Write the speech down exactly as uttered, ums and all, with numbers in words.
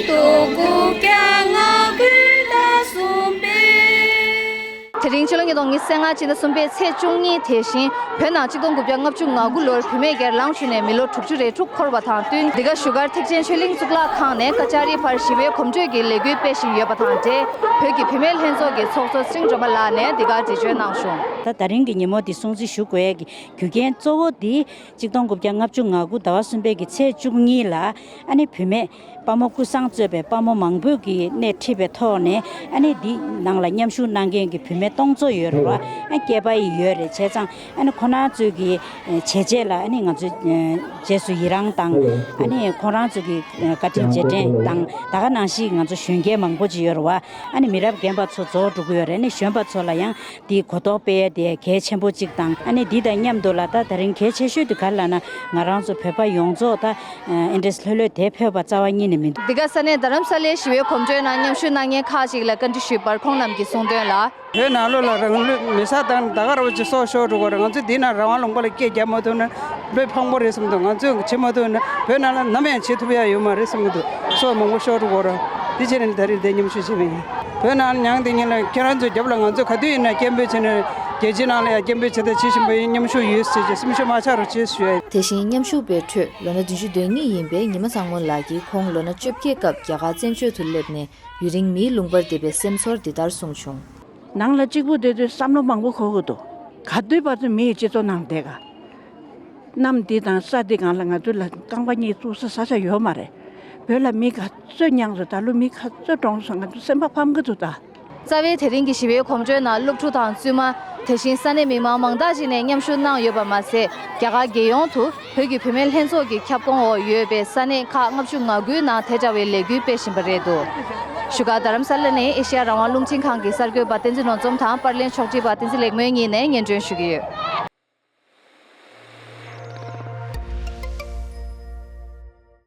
སྟོང་དགུ་བརྒྱ་ང་དགུའི་ཟླ་གསུམ་པའི། དེ་རིང་ཕྱི་ལོ་ཉིས་སྟོང་ཉི་ཤུ་རྩ་ལྔ་ཕྱི་ཟླ་གསུམ་པའི་ཚེས་བཅུ་གཉིས། དེ་བཞིན་བོད་ནང་གཅིག་སྟོང་དགུ་བརྒྱ་ལྔ་བཅུ་ང་དགུ་ལོར་བུད་མེད་སྒེར་ལངས་ཞུས་ནས་མི་ལོ་དྲུག་ཅུ་རེ་དྲུག་འཁོར་བ་དང་བསྟུན། འདི་ག་བཞུགས་སྒར་ཐེག་ཆེན་ཆོས་གླིང་གཙུག་ལག་ཁང་ནས་ཀ་ཅཱ་རི་བར་ཞི་བའི་གོམ་བགྲོད་ཀྱི་ལས་འགུལ་སྤེལ་བཞིན་ཡོད་པ་དང་འབྲེལ། བོད་ཀྱི་བུད་མེད་ལྷན་ཚོགས་ཀྱི་ཚོགས་གཙོ་ཚེ་རིང་སྒྲོལ་མ་ལགས་ནས་འདི་གར་འགྲེལ་བརྗོད་གནང་བྱུང་། ད་ད་རིང་གི་ཉིན་མོ་འདི་སྲུང་བརྩི་ཞུ་དགོས་ཡས་ཀྱི་རྒྱུ་རྐྱེན་གཙོ་བོ་འདི་གཅིག་སྟོང་དགུ་བརྒྱ་ལྔ་བཅུ་ང་དགུ་ཟླ་བ་གསུམ་པའི་གི་ཚེས་བཅུ་གཉིས་ལ་ཨ་ནི་བུད་མེད་དཔའ་མོ་ཀུན་བཟང་གཙོས་པའི་དཔའ་མོ་མང་པོས་ཀྱིས་སྣེ་ཁྲིད་པའི་ཐོག་ནས་ཨ་ནི་འདི་ནང་ལ་མཉམ་ཞུགས་གནང་མཁན་གྱི་བུད་མེད་སྟོང་ཚོ་ཡོད་རེད་བ། ཨ་སྐྱེས་པ་ཡི་ཡོད་རེད། བྱས་ཙང་ཨ་ནི་ཁོ་རང་ཚོས་ཀྱི་བྱས་རྗེས་ལ་ཨ་ནི་ང་ཚོས་རྗེས་སུ་ཡི་རང་དང་ཨ་ནི་ཁོ་རང་ཚོ་གི་བཀའ་དྲིན་རྗེས་དྲན་དང་། ད་ག་ནང་བཞིན་ང་ཚོ་གཞོན་སྐྱེས་མང་པོ་ཅིག་ཡོད་རེད་བ། ཨ་ནི་མི་རབས་རྒན་པ་ཚོ་རྫོགས་འགྲོ་གི་ཡོད་རེད། ཨ་ནི་གཞོན་པ་ཚོ་ལ་ཡང་དེའི་གོ་རྟོགས་སྤེལ་ཡས་དེ་གལ་ཆེན་པོ་གཅིག་དང་། ཨ་ནི་འདི་དང་མཉམ་དུ་ལ་ད་ད་རིང་གལ་ཆེ་ཤོས་དེ་ག་རེ་ལབ་ན། ང་རང་ཚོ་བོད་པ་ཡོངས་རྫོགས་ད་ཨེ་འདྲས་ལྷོད་ལྷོད་དེ་ཕེབས་པ་རྩ་བ་ཉིད་ནས་མི་འདུག། འདི་ག་ས་གནས་རྡ་རམ་ས་ལའི་ཞི་བའི་གོམ་བགྲོད་ནང་མཉམ་ཞུགས་གནང་མཁན་ཁག་ཅིག་ལ་བཀའ་འདྲི་ཞུས་པར་ཁོང་རྣམས་ཀྱིས་གསུངས་དོན་ལ། བོད་ནང་ལོགས་ལ་རང་ལུས་མེ་སྲེག་བཏང་ནས་ད་ག་རང་ཅིག་སྲོག་ཤོར་འགྲོ་གི་རེད། ང་ཚོས་འདི་ན་རང་དབང་ལུང་པ་ལ་སྐད་རྒྱག་མ་ཐུབ་ན། བློས་ཕངས་པོ་རེད་བསམ་འདུག། ང་ཚོས་བྱེད་མ་ཐུབ་ན་བོད་ནང་ལ་ནམ་ཡང་བྱེད་ཐུབ་ཡ་ཡོད་མ་རེད་བསམ་གྱི་འདུག། སྲོག་མང་པོ་ཤོར་འགྲོ་གི་རེད། དེ་བྱས་ནས་ད་རེས་འདིར་མཉམ་ཞུགས་བྱས་པ་ཡིན། བོད་ནང་མྱང་དེ་ཉིན་ལ་ཁྱེད་རང་ཚོའི་རྒྱབ་ལ་ང་ཚོ་ག་དུས་ཡིན་ན་སྐད་འབོད་བྱས་ནས་རྒྱལ་སྤྱིའི་ནང་ལ་ཡང་སྐད་འབོད་བྱེད་ཐབས་བྱེད་བཞིན་པ་ཡིན། མཉམ་ཞུགས་ཡོད་ཟེར་གྱི་སེམས་ཤུགས་མ་ཆག་རོགས་བྱེད་ཞུ་ཡ། དེ་བཞིན་མཉམ་ཞུགས་པའི་ཁྲོད་ལོ་ན་བདུན་ཅུ་དོན་གཉིས་ཡིན་པའི་ཉི་མ་བཟང་མོ་ལགས་ཀྱིས་ཁོང་ལོ་ན་བཅོ་བརྒྱད་སྐབས་རྒྱ་གར་བཙན་བྱོལ་དུ་སླེབས་ནས་ཡུན་རིང་མིའི་ལུང་པར་བསྡད་པའི་སེམས་ཚོར་འདི་ལྟར་གསུངས་བྱུང་། ནང་ལ་གཅིག་པུ་བསྡད་དུས་བསམ་བློ་མང་པོ་འཁོར་གྱི་འདུག། ག་དུས་བར་དུ་མི་ཡི་སྤྱི་ཚོགས་ནང་བསྡད་ག། གནམ་འདི་དང་ས་འདི་སྒང་ལ་ང་ཚོ་ལ་རྐང་པ་གཉིས་བཙུགས་ས་ས་ཆ་ཡོད་མ་རེད། བོད་ལ་མི་ག་ཚོད་མྱངས་སོང་། ད་ལོ་མི་ག་ཚོད་གྲོངས་སོང་། ང་ཚོ་སེམས་པ་ཕམ་གྱི་འདུག་ད། རྩ་བའི་དེ་རིང་གི་ཞི་བའི་གོམ་བགྲོད་ནང་སློབ་ཕྲུག་དང་བཙུན་མ། དེ་བཞིན་ས་གནས་མི་མང་མང་དག་ཅིག་ནས་མཉམ་ཞུགས་གནང་ཡོད་པ་མ་ཟད། རྒྱ་གར་རྒྱལ་ཡོངས་དུ་བོད་ཀྱི་བུད་མེད་ལྷན་ཚོགས་ཀྱི་ཁྱབ་ཁོངས་འོག་ཡོད་པའི་ས་གནས་ཁག་ལྔ་བཅུ་ང་དགུའི་ནང་དེ་འདྲ་བའི་ལས་འགུལ་སྤེལ་བཞིན་པ་རེད་འདུག། བཞུགས་སྒར་རྡ་རམ་ས་ལ་ནས་ཨེ་ཤེ་ཡ་རང་དབང་རླུང་འཕྲིན་ཁང་གི་གསར་འགོད་པ་བསྟན་འཛིན་ནོར་འཛོམས་དང་པར་ལེན་ཕྱོགས་སྒྲིག་པ་བསྟན་འཛིན་ལེགས་སྨོན་གཉིས་ནས་སྙན་སྒྲོན་ཞུ་གི་ཡོད།